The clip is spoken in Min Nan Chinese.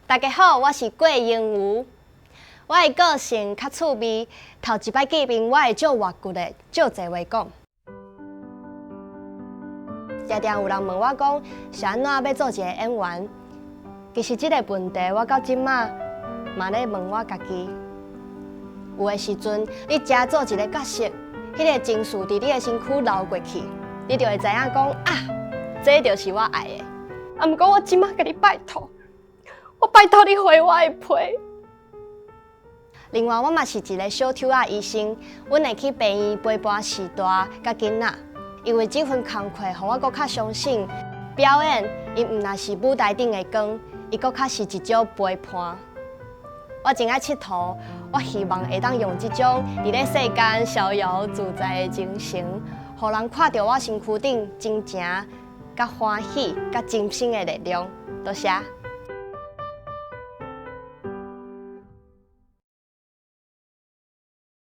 大家好，我是郭英如。我的個性較趣味，頭一擺見面我會足活骨的，足濟話講。常常有人問我講，是按怎欲做一个演員？其實這个問題我到這馬嘛咧問我家己。有的時陣，你才做一个角色，彼个情緒佇你的身軀流過去，你就會知影講啊，這就是我愛的。啊，毋過我這馬共你拜託，我拜託你回我的皮。另外，我嘛是一个小丑仔醫生，阮會去病院陪伴序大佮囡仔，因為這份工課，予我閣較相信表演，伊毋但是舞台頂的光，伊閣較是一種陪伴。我真愛𨑨迌，我希望會當用這種佇咧世間逍遙自在的精神，予人看著我身軀頂真情、佮歡喜、佮真心的力量。多謝。